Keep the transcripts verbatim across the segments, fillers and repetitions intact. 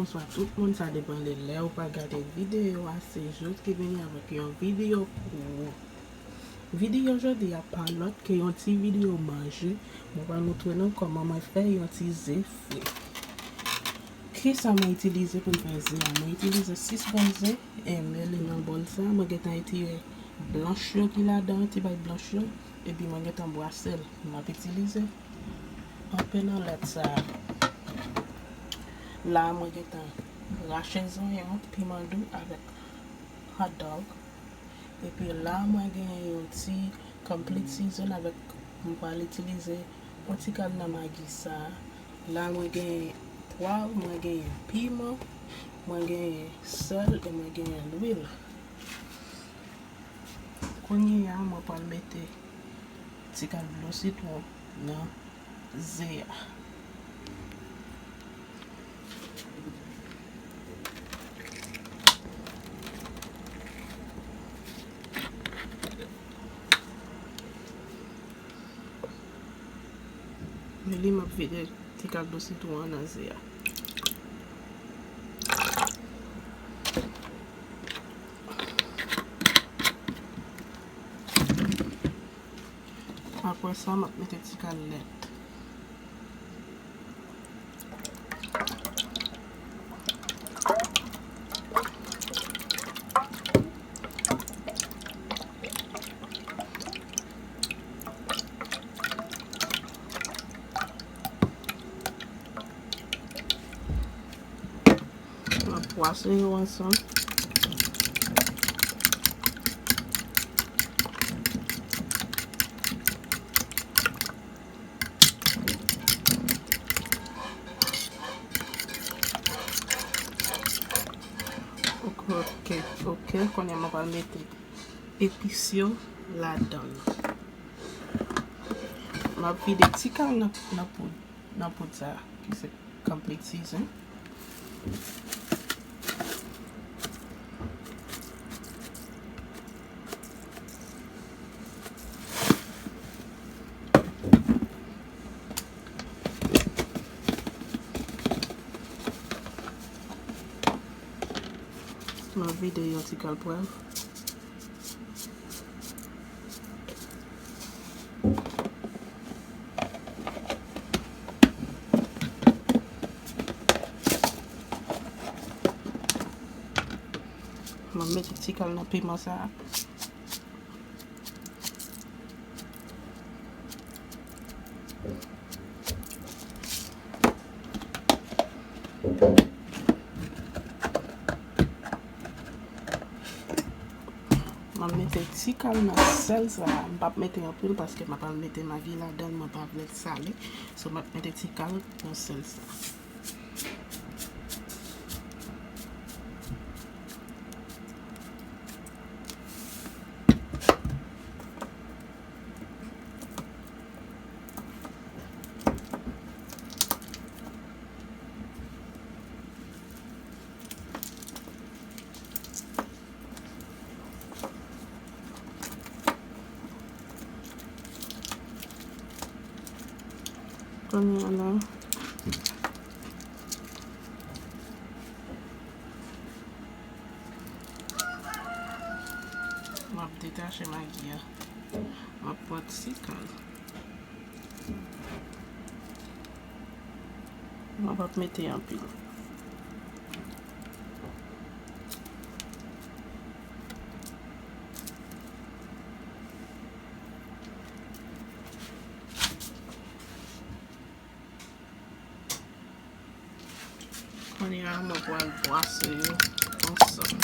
Bonswa tout moun, sa depann de lè ou pa gade videyo a, se Jous ki vini avèk yon videyo pou ou. Videyo jodi a pa lòt ke yon ti videyo manje. Mwen pral montre nou kòman mwen fè yon ti ze fri. Kisa mwen itilize pou m fè ze a? Mwen itilize sis grenn ze, e mele nan bòl sa. Mwen gentan etire blanch yo ki ladan, ti bay blanch yo, epi mwen gentan bwase l. M ap itilize anpe nan lèt sa a. La a mwen gentan rache zonyon, piman dou avèk hot dog. Epi la a mwen genyen yon ti complete season avèk, mwen pral itilize yon ti kal nan magi sa a. La a mwen genyen pwav, mwen genyen piman, mwen genyen sèl e mwen genyen lwil. Kounye a, mwen pral mete ti kal dlo sitwon nan ze a. Men li, m ap vide ti kal dlo sitwon an nan ze a. Apre sa, m ap mete ti kal lèt. M ap bwase yo ansanm. Ok, ok, ok. Kounye a mwen pral mete epis yo ladan l. M ap vide ti kal nan, nan poud, nan poud sa a, ki se complete season. M ap vide yon ti kal pwav. M ap mete ti kal nan piman sa a. M ap mete ti kal nan sèl sa a. M p ap mete anpil paske m ap al mete magi ladan l. Mwen pa vle l sale. So, m ap mete ti kal nan sèl sa a. Kounye a la, m ap detache magi a. M ap pran ti kal. Mwen p ap mete anpil. Kounye a, mwen pral bwase yo ansanm.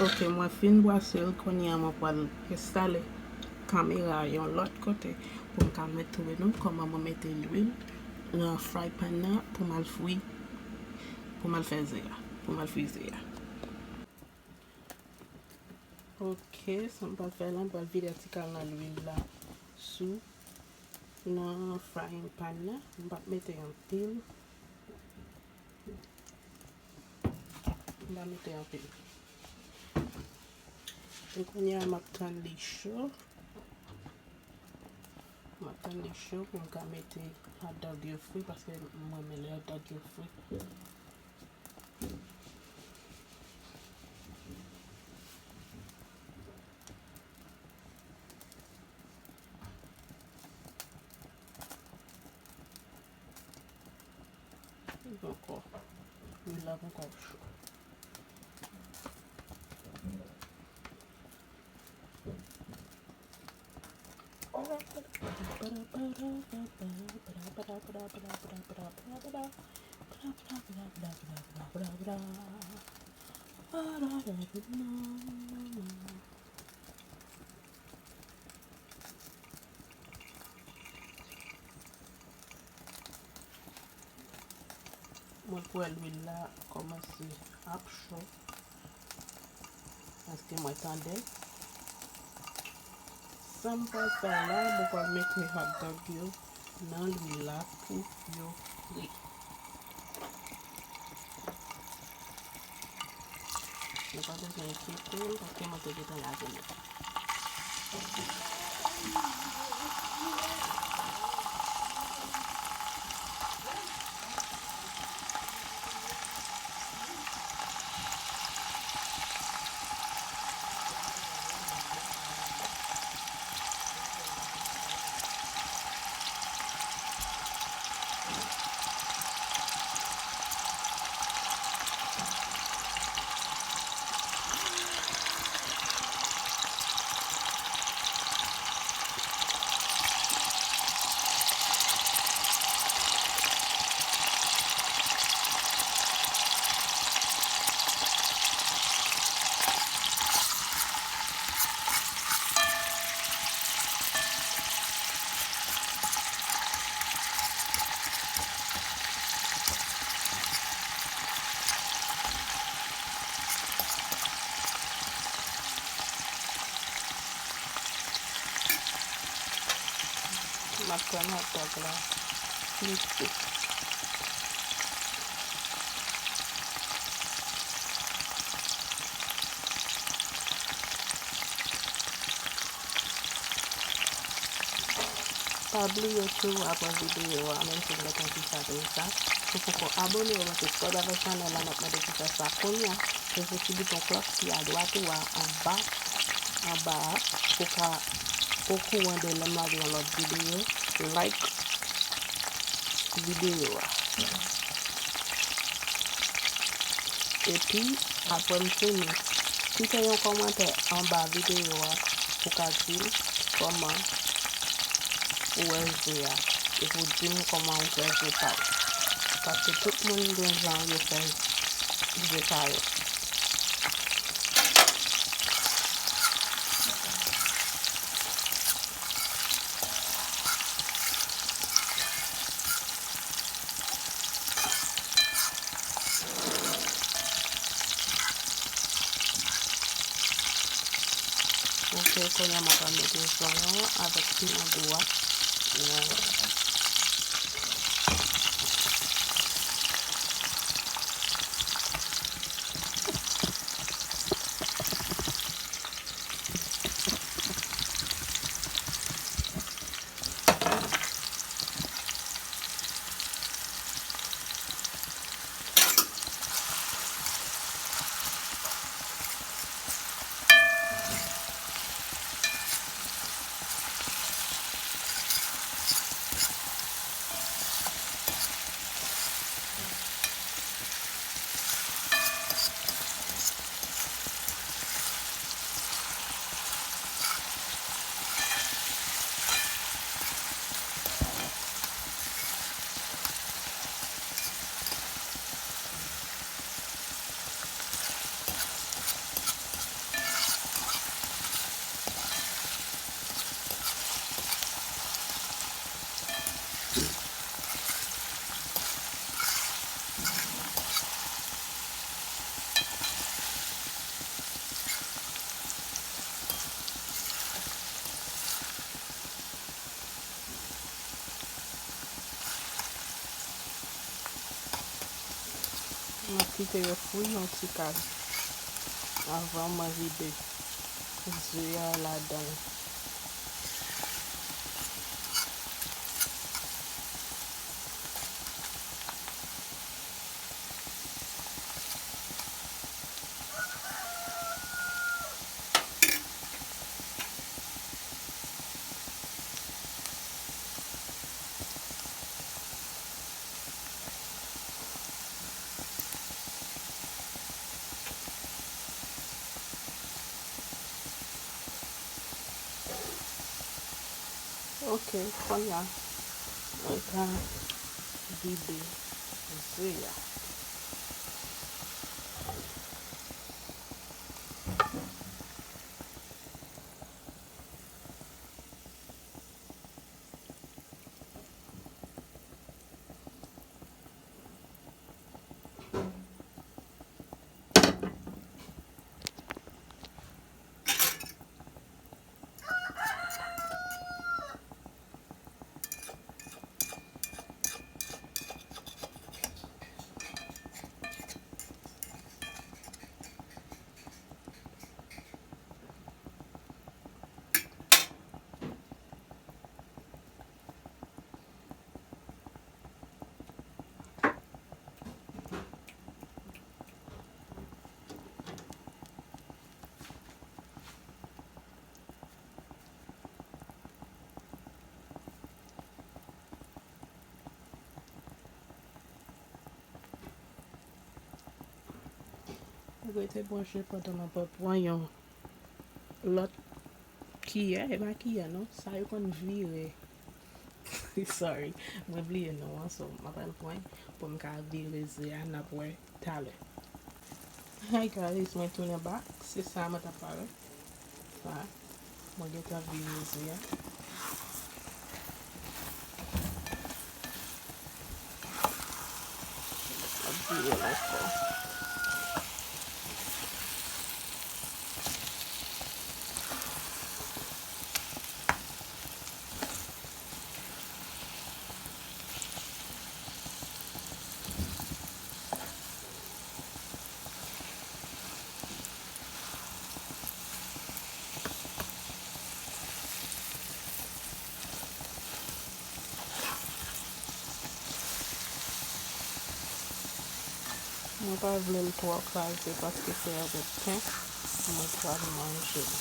Ok, mwen fin bwase l, kounye a mwen pral enstale kamera a yon lòt kote Pou m ka mèt montre nou kòman mwen mete lwil nan fry pan nan pou m al fri, pou m al fè ze a, pou m al fri ze a. Ok, sa m pral fè la, m pral vide ti kal nan lwil la sou nan frying pan nan. M p ap mete anpil. M pa mete anpil. E kounye a, m ap tann li cho. M ap tann li cho pou m ka mete hot dog yo fri, paske m renmen lè hot dog yo fri. Li poko, lwil la poko cho. Mwen kwè lwil la kòmanse ap cho. Èske mwen tande? Sa m pral fè la, mwen pral mete hot dog yo nan lwil la pou yo fri. Nou pa bezwen enkyete nou, paske mwen te gentan lave men. M ap tann hot dog la fin fri. Pa bliye tou, apre videyo a, menm si w gentan di sa deja, si w poko abone ou, mete sub avèk chanèl la, m ap mande pou fè sa kounye a. Peze ti biton klòch ki adwat ou a anba, anba a, pou ka okouran de lè m lage yon lòt videyo. Like videyo a. Epi, apre m fini, kite yon kòmantè anba videyo a pou ka di m kòman ou wè ze a. Epi w di m kòman ou fè ze pa w. Paske tout moun gen jan yo fè ze pa yo. Ok, kounye a mwen pral mete zonyon avèk piman dou a. Mwen kite yo fri yon ti kal anvan mwen vide ze a ladan l. Ok, kounye a, mwen ka vide ze a. Rete branche pandan m ap pran yon lòt kiyè, e pa kiyè non, sa yo konn vire. Sorry, mwen bliye non an, so m ap al pran pou m ka vire ze a, n ap wè talè. Hi guys, mwen tounen back, se sa mwen t ap pale. Sa, mwen gentan vire ze a. Ap vire l ankò. Mwen pa vle l twò kraze paske se avèk pen mwen pral manje l.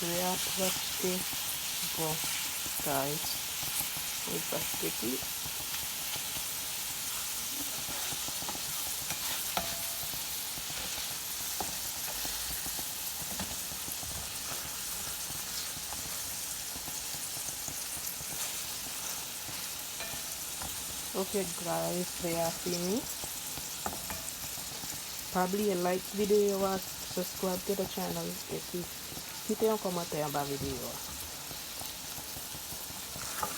Ze a prèske bon, guys. Li prèske pi. Ok, guys, ze a fini. Pa bliye like videyo a, subscribe to the channel, epi kite yon kòmantè anba videyo a.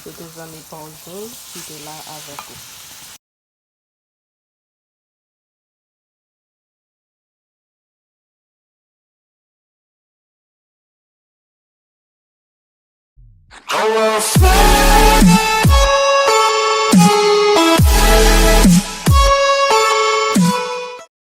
Se te zanmi pa w Jules ki te la avèk ou. Oh, well, fuck.